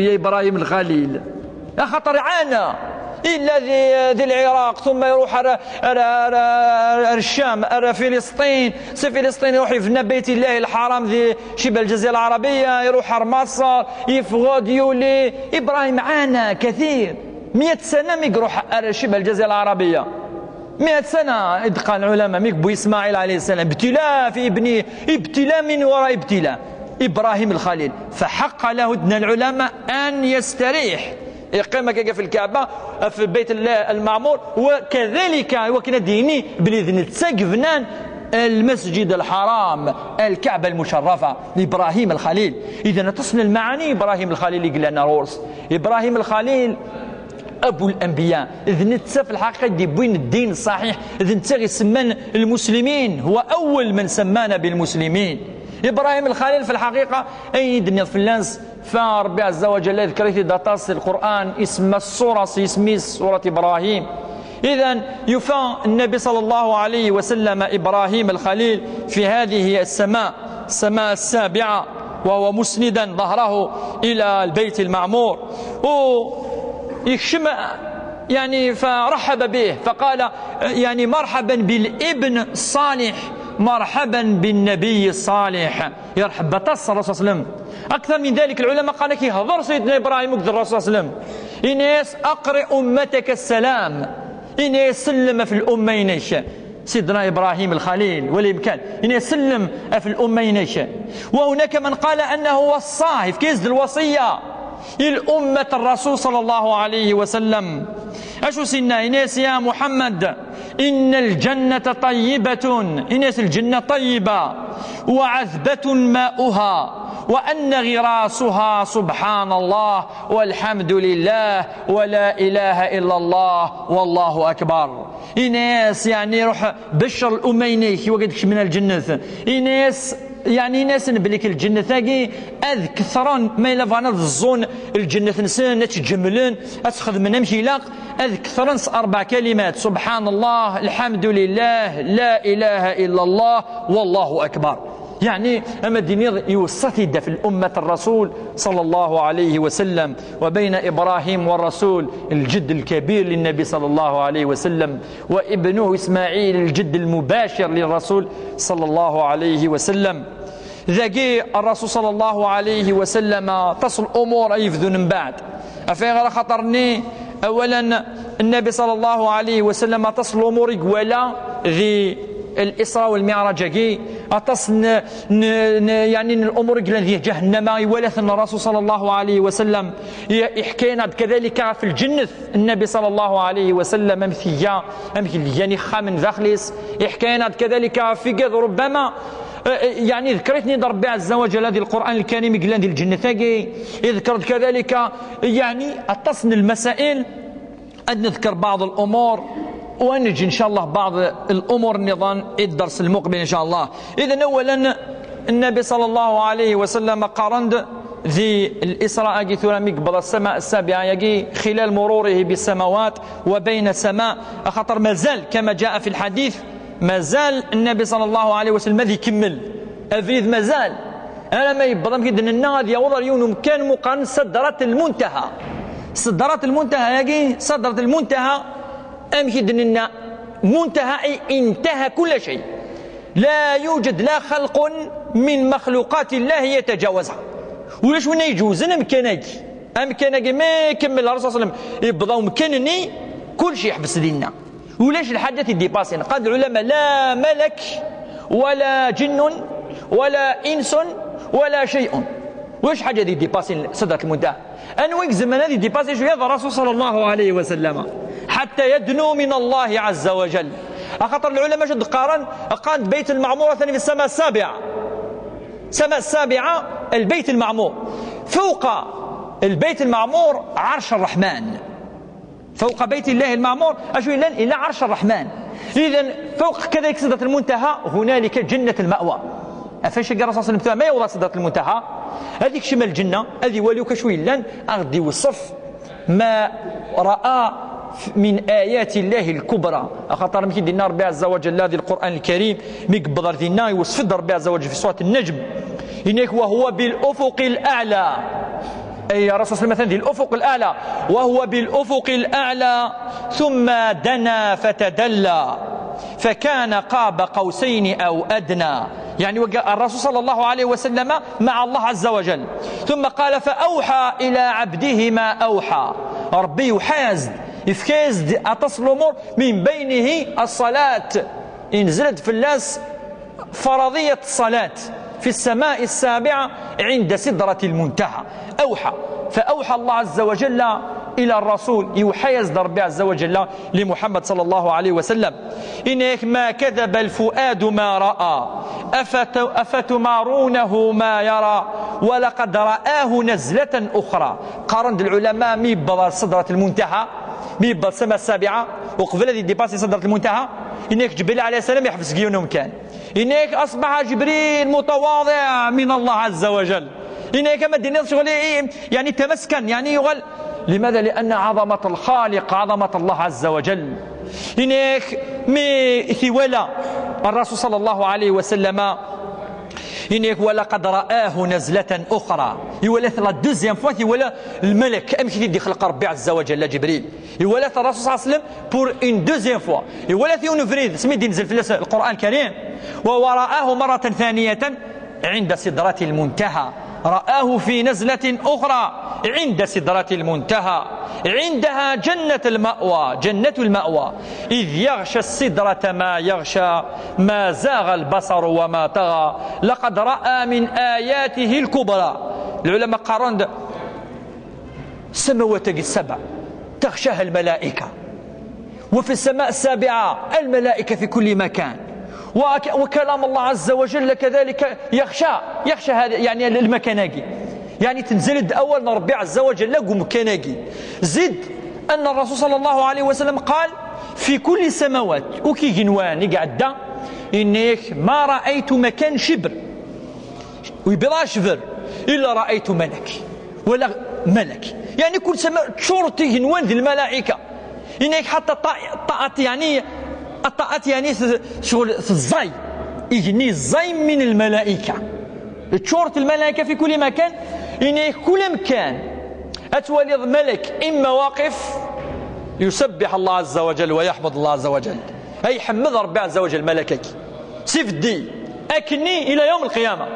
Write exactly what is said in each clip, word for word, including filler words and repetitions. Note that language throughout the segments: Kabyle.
يا إبراهيم الخليل، يا خاطر عانى. إلا ذي, ذي العراق، ثم يروح على, على, على, على الشام، على فلسطين، سي فلسطين يروح يبنى بيت الله الحرام ذي شبه الجزيرة العربية، يروح على مصر، يفغد، يولي. إبراهيم عانى كثير. مئة سنة ميك يروح على شبه الجزيرة العربية. مئة سنة، إذ قال العلماء، ميك بو إسماعيل عليه السلام، ابتلاء في ابنه، ابتلاء من وراء ابتلاء. إبراهيم الخليل، فحق له دنا العلماء أن يستريح. يقيم هكا في الكعبة، في بيت الله المعمور، وكذلك وكنا ديني بلي ذن تسقفنان المسجد الحرام، الكعبة المشرفة لإبراهيم الخليل. إذا تصل المعاني، إبراهيم الخليل يقول لنا رورس. إبراهيم الخليل أبو الأنبياء، إذ نتسى في الحقيقة دي بوين الدين الصحيح، إذ نتسى يسمن المسلمين، هو أول من سمانا بالمسلمين. إبراهيم الخليل في الحقيقة أين دنيا فلانس، فربي عز وجل يذكر في داتاس القرآن اسم السورة، اسمي سورة إبراهيم. إذن يفى النبي صلى الله عليه وسلم إبراهيم الخليل في هذه السماء، السماء السابعة، وهو مسندا ظهره إلى البيت المعمور. ويكشم، يعني، فرحب به، فقال، يعني: "مرحبا بالابن الصالح، مرحبا بالنبي الصالح". يرحب بطس الرسول صلى الله عليه وسلم. أكثر من ذلك، العلماء قال لك يهضر سيدنا إبراهيم وقت الرسول صلى الله عليه وسلم. إناس: "أقرئ أمتك السلام". إناس: "سلم في الأمة إنيك". سيدنا إبراهيم الخليل والإمكان إناس: "سلم في الأمة إنيك". وهناك من قال أنه وصاه، كيزد الوصية الأمة الرسول صلى الله عليه وسلم. أشو سيدنا إناس: "يا محمد، إن الجنة طيبة". إناس: "الجنة طيبة، وعذبة ماؤها، وأن غراسها سبحان الله والحمد لله ولا إله إلا الله والله أكبر". إناس، يعني، روح بشر الأمة إنيك وقد كشمنا الجنة. إناس، يعني، إناس نبليك الجنة ثاقي أذ كثرا ما إلا فانا الظن الجنة نسن أتجملن أتخذ من أمشي لاق. أذ كثرا أربع كلمات: سبحان الله، الحمد لله، لا إله إلا الله، والله أكبر. يعني، أما دينيض يوصى تيدا في الأمة الرسول صلى الله عليه وسلم، وبين إبراهيم والرسول الجد الكبير للنبي صلى الله عليه وسلم، وابنه إسماعيل الجد المباشر للرسول صلى الله عليه وسلم. ذاكي الرسول صلى الله عليه وسلم تصل أمور يفذون من بعد. أفين غير خطرني، أولا، النبي صلى الله عليه وسلم تصل أمور يقوالا ذي الإسراء والمعراج كي أتصل ن-، ن-، ن-، يعني الأمور يقلن ذي جهنم يولث الرسول صلى الله عليه وسلم. ي-، يحكينا كذلك في الجنة النبي صلى الله عليه وسلم أمثية، أمثية يعني خامن ذاخليس. يحكينا كذلك في قذ ربما، آه، يعني ذكرتني ربي عز وجل هذه القرآن الكريم يقلن ذي الجنة ثاقي. يذكر كذلك يعني أتصل المسائل أن نذكر بعض الأمور، ونجي إن شاء الله بعض الأمور النظام الدرس المقبل إن شاء الله. إذن أولا النبي صلى الله عليه وسلم قارند ذي الإسراء كي ثورة مقبل السماء السابعة يجي خلال مروره بالسماوات وبين سماء، خطر مازال كما جاء في الحديث، مازال النبي صلى الله عليه وسلم ذي كمل أفريد مازال. أنا ما يبضم كي دننا هذه أوضر يوم كان مقارن سدرة المنتهى. سدرة المنتهى يجي سدرة المنتهى. أم كي دننا منتهى أي انتهى كل شيء. لا يوجد لا خلق من مخلوقات الله يتجاوزها. ولاش وين يجوزن أمكانك؟ أمكانك ما يكمل الرسول صلى الله عليه وسلم. يبضى مكانني كل شيء يحبس ديننا. ولاش الحاجة ديباسين؟ قال العلماء: "لا ملك ولا جن ولا إنس ولا شيء". واش حاجة دي ديباسين سدرة المنتهى؟ أنويك زمان هذه ديباسي شوية الرسول صلى الله عليه وسلم حتى يدنو من الله عز وجل. أخطر العلماء شد قارن، قال بيت المعمورة ثاني في السماء السابعة. السماء السابعة، البيت المعمور. فوق البيت المعمور عرش الرحمن. فوق بيت الله المعمور أشو إلا، إلا عرش الرحمن. إذن فوق كذلك سدرة المنتهى هنالك جنة المأوى. أفاش قال الرسول صلى الله عليه وسلم ما يوضع سدرة المنتهى؟ هذيك شمال الجنة، هذه واليوك شو إلا أغدي وصف ما رأى من آيات الله الكبرى. أخطر مكي دينا ربي عز وجل هذه القرآن الكريم مقبضر دينا يوصف ربي عز وجل في سورة النجم، إنك وهو بالأفق الأعلى. أي الرسول صلى الله عليه وسلم مثلًا ذي الأفق الأعلى، وهو بالأفق الأعلى، ثم دنا فتدلى، فكان قاب قوسين أو أدنى. يعني وقع الرسول صلى الله عليه وسلم مع الله عز وجل، ثم قال: فأوحى إلى عبده ما أوحى. ربي يوحى-as-d، يفكى-as-d aṭas n lumuṛ، من بينه الصلاة. ينزل-d fell-as فرضية الصلاة في السماء السابعة عند سدرة المنتهى. أوحى، فأوحى الله عز وجل إلى الرسول، يوحى-as-d ربي عز وجل لمحمد صلى الله عليه وسلم. إنك ما كذب الفؤاد ما رأى، أفت-، أفتمارونه ما يرى، ولقد رآه نزلة أخرى. قارن العلماء مي يبض سدرة المنتهى، مي يبض السماء السابعة، وقبل هذه ديباسي سدرة المنتهى، إنك جبريل عليه السلام يحبس قيونه مكان. إنك أصبح جبريل متواضع من الله عز وجل. إنك ما دينيش شغل إيه، يعني تمسكن، يعني يغل. لماذا؟ لأن عظمة الخالق، عظمة الله عز وجل. إنك مي ثي ولا الرسول صلى الله عليه وسلم، إنك ولقد رآه نزلة أخرى. يولى la deuxième fois، يولى الملك، أمشي يدي خلق ربي عز وجل جبريل. يولى الرسول صلى الله عليه وسلم pour une deuxième fois. يولى ثي ونفريد، سمي دي نزل في القرآن الكريم. ورآه مرة ثانية عند سدرة المنتهى. رآه في نزلة أخرى عند سدرة المنتهى. عندها جنة المأوى، جنة المأوى. إذ يغشى السدرة ما يغشى، ما زاغ البصر وما طغى، لقد رأى من آياته الكبرى. العلماء قارن السماوات السبع تغشاها الملائكة، وفي السماء السابعة الملائكة في كل مكان، وك-، وكلام الله عز وجل كذلك يغشى، يغشى هذا، يعني المكان هاكي. يعني تنزل الأول من ربي عز وجل لقوا مكان هاكي. زد أن الرسول صلى الله عليه وسلم قال: في كل سماوات، وكي جنوان يقعد، إنك ما رأيت مكان شبر، ويبيض شبر، إلا رأيت ملك، ولا ملك. يعني كل سماء تشور تيجنوان ذي الملائكة. إنك حتى الطاعة، الطاعة يعني، الطاعة يعني ث-، شغل في الزي، يجني الزي من الملائكة. تشورت الملائكة في كل مكان، إنك كل مكان أتولي ملك إما واقف يسبح الله عز وجل ويحمد الله عز وجل، أي يحمد ربي عز وجل ملكك سيف الدين أكني إلى يوم القيامة.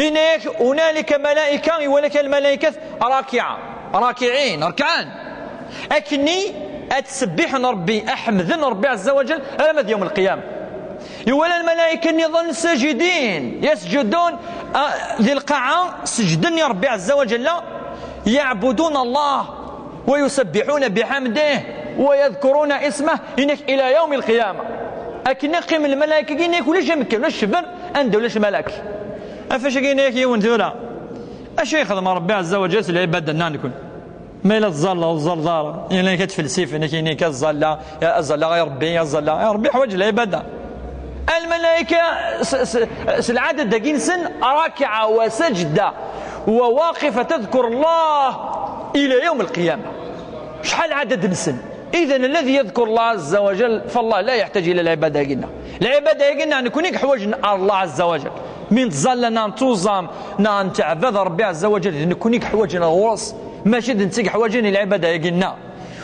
إنك هنالك ملائكة، ولك الملائكة راكعة، راكعين، ركعان. أكني أتسبح ربي، أحمد ربي عز وجل، ألم يوم القيامة. يولى الملائكة نظام ساجدين، يسجدون، آه، ذي القاعة سجدني ربي عز وجل، يعبدون الله ويسبحون بحمده ويذكرون اسمه، إنك إلى يوم القيامة. أكن يقيم الملائكة إنك ولا شيء مكان، ولا الشبر، عنده ولا شي ملك. أفاش إنك يوم ثورة؟ أش يخدم ربي عز وجل العبادة نانكن؟ ما إلا تزال وتزال دار، إلا كتفلسف، إنك إنك الزالة، يا الزالة، يا ربي، يا الزالة، يا ربي، حواج العبادة. الملائكة س-، س-، س-، العدد داكين سن راكعة وسجدة وواقفة تذكر الله إلى يوم القيامة. شحال عدد نسن؟ إذن الذي يذكر الله عز وجل فالله لا يحتاج إلى العبادة قلنا. العبادة قلنا نكون حواج الله عز وجل. من تزال لنا نتوزم، نتعبد ربي عز وجل، نكون حواج غوص، ماشي نتيق حواج العبادة قلنا.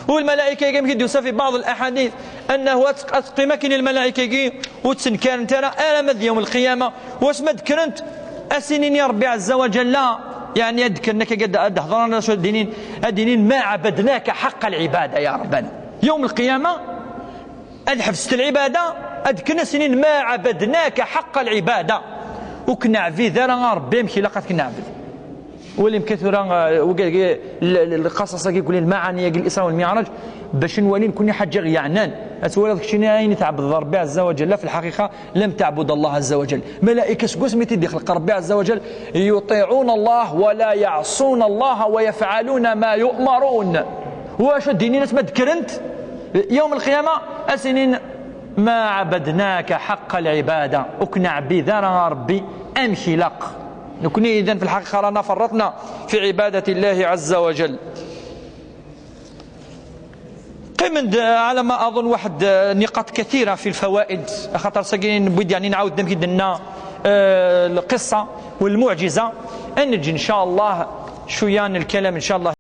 والملائكة كما كيدوسا في بعض الأحاديث أنه أتق-، أتقي مكن الملائكة كي وتسنكار انت راه أنا مد يوم القيامة. واش ما ذكرنت؟ أسنين يا ربي عز وجل، يعني أذكرنك قد أدهضرنا شو الدينين، الدينين ما عبدناك حق العبادة يا ربنا. يوم القيامة أذ حفظت العبادة، أذكرنا سنين ما عبدناك حق العبادة. وكنا عبيد راه ربي مشي لقد كنا عبد. ولم كثر، آه، وقال، قال ال-، ال-، القصص كيقول المعاني، قال الإسراء والمعراج، باش نولي نكون حاجة غيعنان. أتولى داك الشيء عين تعبد ربي عز وجل، في الحقيقة لم تعبد الله عز وجل. ملائكة سكوس ميتي دي خلق ربي عز وجل، يطيعون الله ولا يعصون الله ويفعلون ما يؤمرون. واش الدين الناس ما ذكرنت؟ يوم القيامة أسنين ما عبدناك حق العبادة، وكنا عبيد راه ربي أمشي لق. نكون إذن في الحقيقة رانا فرطنا في عبادة الله عز وجل. قيم د-، على ما أظن واحد، آه، نقاط كثيرة في الفوائد، خاطر ساكن نبغي يعني نعاود نمشي لنا، آه، القصة والمعجزة. أنج إن شاء الله cwiya n lkalam, ncallah.